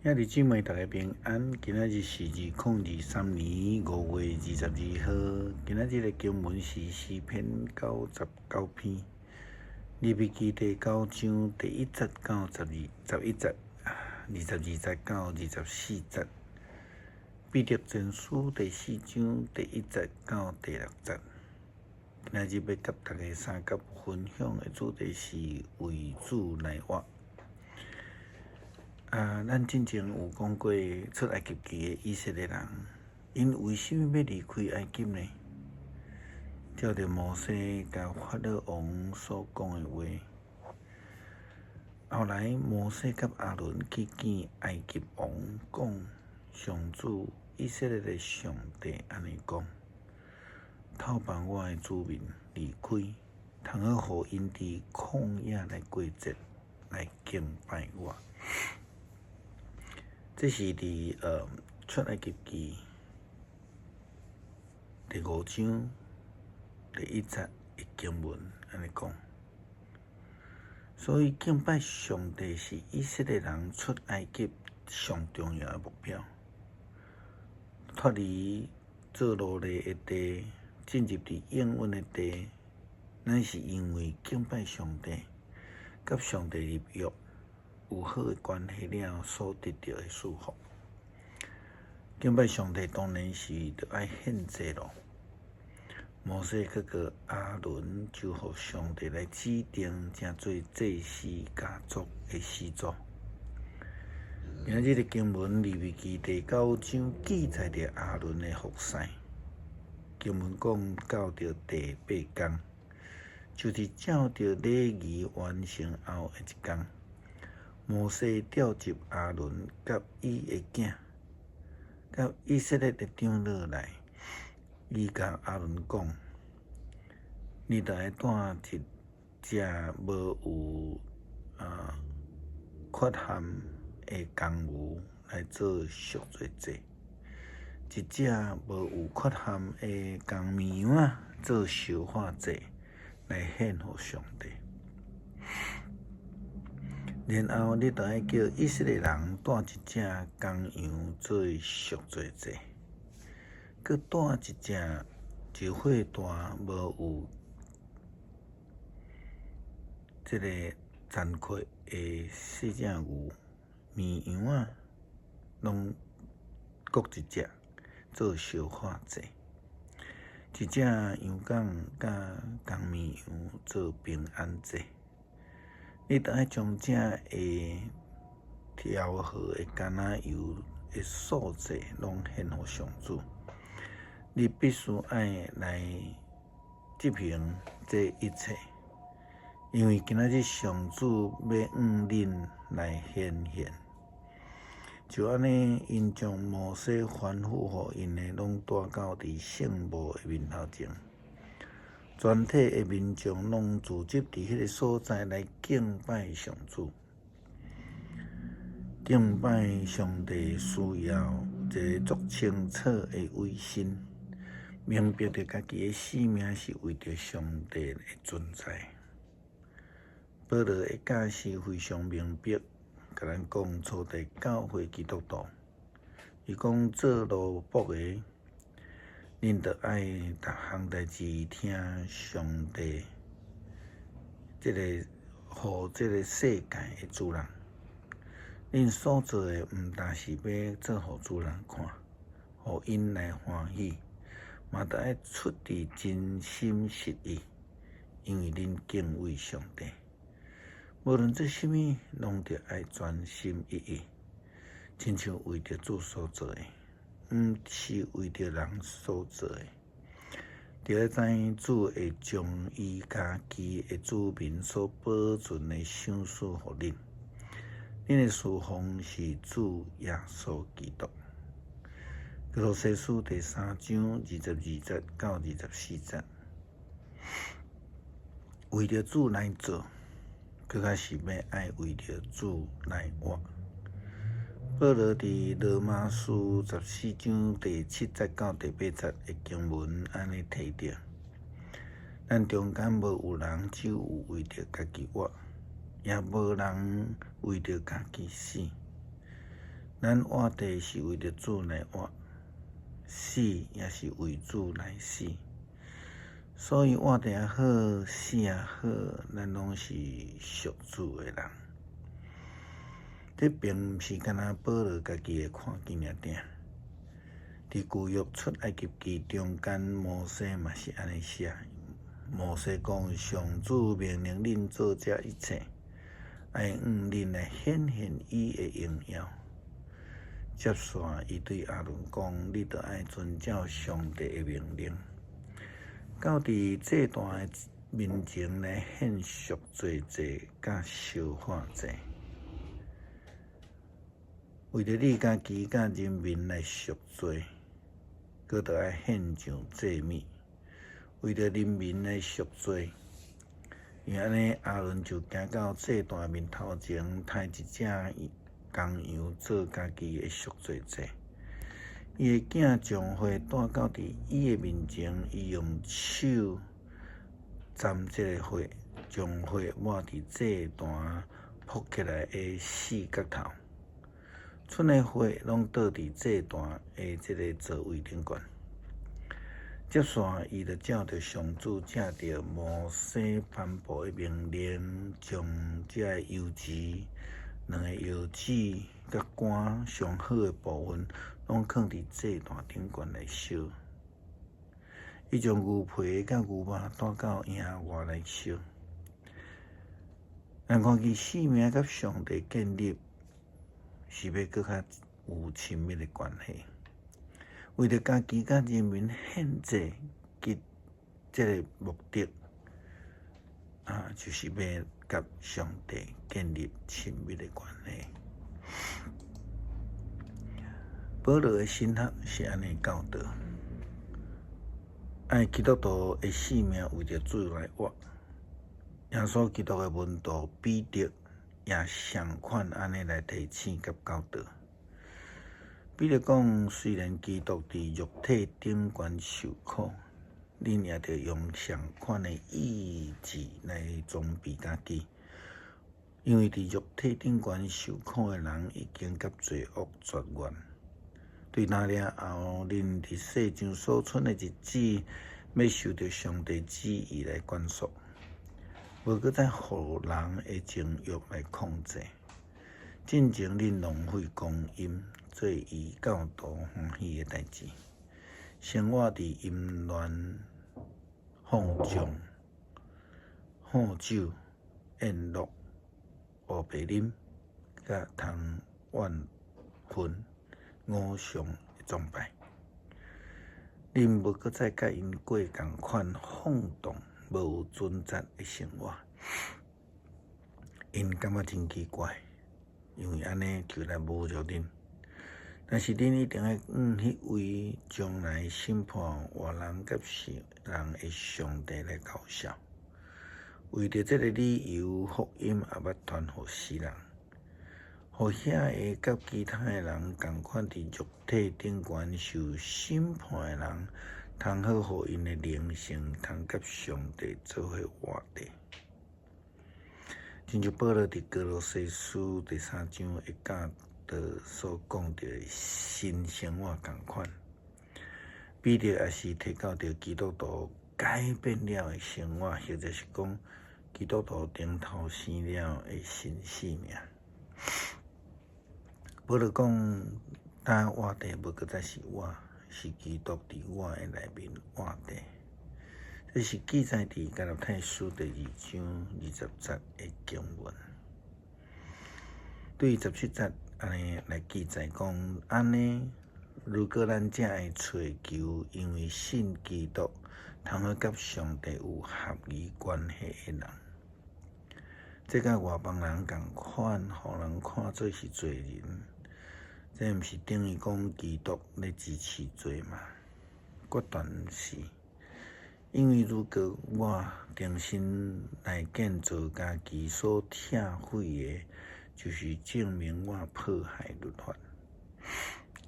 兄弟姊妹，大家平安。今仔日是2023年5月22號。今仔日的經文是詩篇99篇，利未記第九章第一節到11節，22節到24節。彼得前書第四章第一節到第六節。今仔日欲佮大家相佮分享的主題是為主來活。啊，咱進前有講過出埃及記的以色列人，𪜶為啥物欲離開埃及呢？照著摩西佮法老王所講的話，後來摩西佮亞倫去見埃及王，講上主以色列的上帝按呢講：透放我的子民離開，通好予𪜶佇曠野來過節，來敬拜我。這是佇出埃及記第五章第一節的經文按呢講。所以敬拜上帝是以色列人出埃及上重要的目標。脫離做奴隸的地，進入佇應允的地，乃是因為敬拜上帝，佮上帝立約有好的關係了所得著的祝福。敬拜上帝當然是著愛獻祭囉。摩西閣閣亞倫就予上帝來指定成做祭司家族的始祖。今仔日的經文利未記第九章記載著亞倫的服侍。經文講到著第八工，就是照著禮儀完成後的一工。摩西召集亞倫佮伊的囝，佮以色列的長老來，伊共亞倫講：你著愛帶一隻無有缺陷的公牛來做贖罪祭，一隻無有缺陷的公綿羊仔做燒化祭，來獻予上帝。然後你著愛叫以色列人帶一隻公羊做贖罪祭，閣帶一隻一歲大無有這個殘缺的細隻牛綿羊仔，攏各一隻做燒化祭，一隻羊犅佮公綿羊做平安祭。你著愛將這个調和的橄欖油的素祭攏獻予上主。你必須愛來執行這一切，因為今仔日上主欲向恁來顯現。就按呢，𪜶將摩西吩咐予𪜶的，攏帶到佇聖幕的面頭前。全體的民眾攏聚集佇彼个所在來敬拜上主。敬拜上帝需要一个足清楚的委身，明白著家己的生命是為著上帝的存在。保羅的教示非常明白，共咱講初代教會基督徒，伊講做奴僕的，恁著愛逐項代誌聽上帝，這個予這個世界的主人。恁所做的，毋但是欲做予主人看，予𪜶來歡喜，嘛著愛出自真心實意，因為恁敬畏上帝。無論做啥物，攏著愛專心一意，親像為著主所做的，毋是為著人所做的。著愛知影主會將伊家己的子民所保存的賞賜予恁。恁的侍奉是主耶穌基督。歌羅西書第三章22節到24節，為著主來做，閣較是欲愛為著主來活。保羅佇羅馬書14章第七節到第八節的經文按呢提著：咱中間無有人只有為著家己活，也無人為著家己死。咱活著是為著主來活，死也是為主來死。所以活著也好，死也好，咱攏是屬主的人。這並毋是干焦保羅家己的看見爾爾。佇舊約出埃及記中間，摩西嘛是按呢寫。摩西講：上主命令恁做這一切，愛向恁來顯現伊的榮耀。接續，伊對亞倫講：你著愛遵照上帝的命令，到佇祭壇的面前來獻贖罪祭佮燒化祭，為著你家己佮人民來贖罪，閣著愛獻上祭物，為著人民來贖罪。因按呢，亞倫就行到祭壇面頭前，刣一隻公羊做家己的贖罪祭。伊的囝將血帶到佇伊的面前，伊用手沾這个血，將血抹佇祭壇覆起來的四角頭，賰的血攏倒佇祭壇的這个座位頂懸。接續，伊就照著上主藉著摩西頒布的命令，將這个油脂、兩个腰子佮肝上好的部分，攏囥佇祭壇頂懸來燒。伊將牛皮佮牛肉帶到營外來燒。咱看見性命佮上帝建立是欲閣較有親密的關係。為著家己佮人民獻祭，及這个目的，啊，就是欲佮上帝建立親密的關係。保羅的神學是按呢教導：愛基督徒的性命為著主來活。耶穌基督的門徒彼得也相款按呢來提醒佮教導。彼得講，雖然基督佇肉體頂懸受苦，恁也著用相款的意志來裝備家己，因為佇肉體頂懸受苦的人已經佮罪惡絕緣。對那了後，恁佇世上所賰的日子，欲受著上帝旨意來管束，無閣再予人的情欲來控制。進前恁浪費光陰，做異教徒歡喜的代誌，生活佇淫亂、放縱、喝酒、宴樂、烏白啉、佮貪怨恨、偶像的崇拜。恁無閣再佮𪜶過仝款放蕩、無有準則的生活。𪜶感覺真奇怪，因為按呢就來侮辱恁。但是恁一定愛向彼位將來審判活人佮死人的上帝來交賬。為著這个理由，福音也捌傳予死人，予遐个佮其他的人仝款佇肉體頂懸受審判的人，通好予𪜶的靈性通佮上帝做伙活著。親像保羅佇歌羅西書第三章的教導所講著的新生活仝款，彼得也是提到著基督徒改變了的生活，或者是講基督徒重頭生了的新生命。保羅講，當活著無閣再是我，是基督佇我的內面活著。這是記載佇加拉太書第二章二十節的經文。對十七節按呢來記載講，按呢，如果咱這的揣求，因為信基督，通好佮上帝有合宜關係的人，這佮外邦人仝款，予人看做是罪人，這毋是等於講基督咧支持罪嗎？決斷毋是。因為如果我重新來建造家己所拆毀的，就是證明我破壞律法。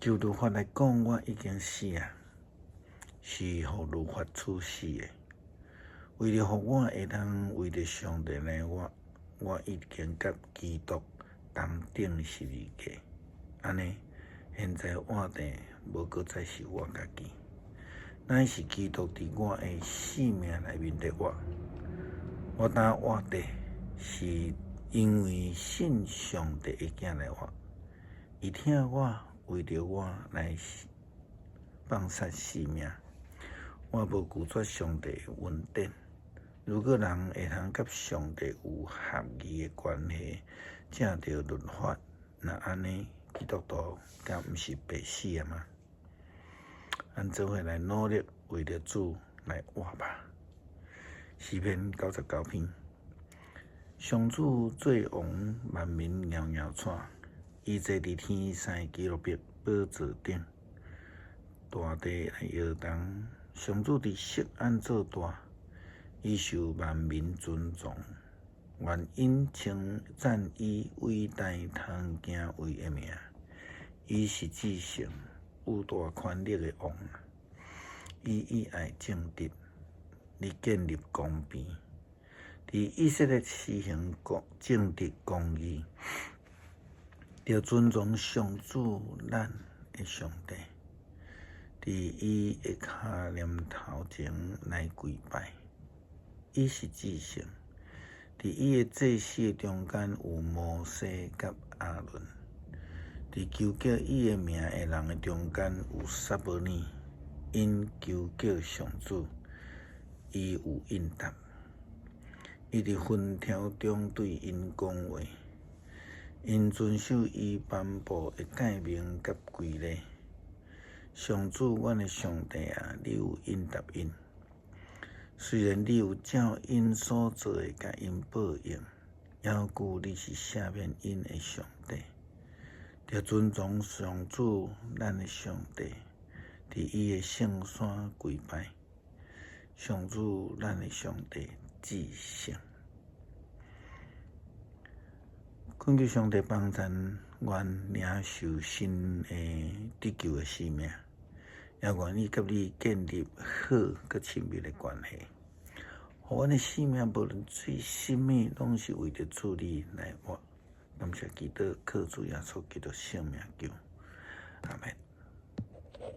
就律法來講，我已經死啊，是予律法處死的。為著予我會當為著上帝來活，我已經佮基督同釘十字架。按呢，現在活的無閣再是我家己，乃是基督佇我的性命內面佇活。我當活的是因為信上帝的囝來活，伊疼我，為著我來放殺性命。我無拒絕上帝的恩典。如果人會通佮上帝有合宜的關係，藉著律法，若按呢，基督徒敢毋是白死啊嗎？咱做伙來努力，為著主來活吧。詩篇99篇，上主做王，萬民搖搖掣，伊坐佇天使基路伯寶座頂，大地來搖動。上主佇錫安做大，伊受萬民尊崇，願𪜶稱讚伊偉大通敬畏的名。伊是至聖有大權力的王，伊喜愛正直，你建立公平，佇以色列施行公正直公義，著尊崇上主咱的上帝，佇伊的跤簾頭前來跪拜。伊是至聖，佇伊的祭司的中間有摩西佮亞倫，佇求叫伊的名的人的中間有撒母耳，𪜶求叫上主，伊有應答。伊佇紛挑中對𪜶講話，𪜶遵守伊頒布的誡命佮規例。上主，阮的上帝啊，你有應答𪜶。雖然你有照𪜶所做的共𪜶報應，猶舊你是赦免𪜶的上帝。著尊崇上主，咱的上帝，佇伊的聖山跪拜。上主，咱的上帝，至聖。懇求上帝幫贊阮領受新的得救的生命，也願意佮你建立好閣親密的關係，予阮的生命無論做啥物，攏是為著主你來活。感謝基督，靠主耶穌基督聖名求，阿們。